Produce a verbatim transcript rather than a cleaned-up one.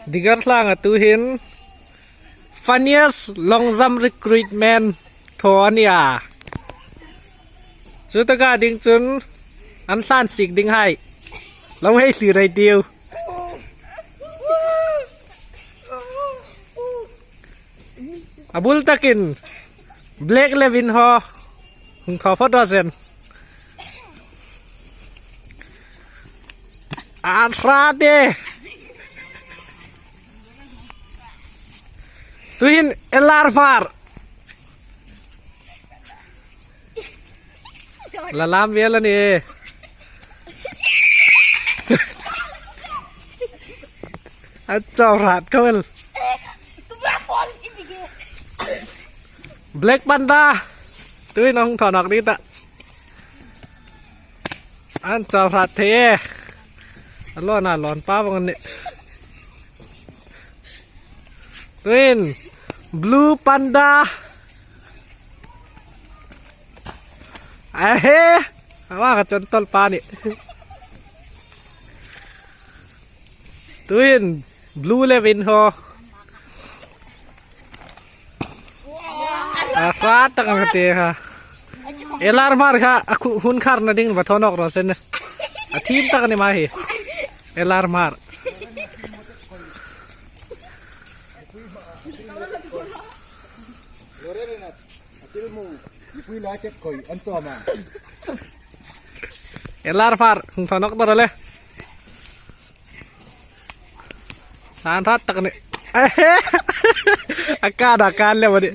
Digar Hlanga tuhin funniest long jump recruitment thaw a nih a. Chutaka ding chun an hlan sik ding hai. Lo hei hlir ei tiu. A bul takin Black le Vinho hung thaw phawt raw se. A hrat e. Tuhin L R Hmar. La lam vel a nih. A chau hrat kha wel. Black Panda. Tuhin a hung thaw nawk ding ta. An chau hrat thei e. A lawn a lawn pa vong a nih. Tuhin Blue Panda. Ahe. Ama kha chun tol pa a nih. Tuhin Blue le Vinho. A hrat tak a nih kha. L R Hmar kha a khu-, hun kharna ding va thaw nawk raw se. A thim tak a nih ma hi. L R Hmar. L R Hmar hung thaw nawk ta raw le. Hlan hrat tak a nih. A kan a kan le mani.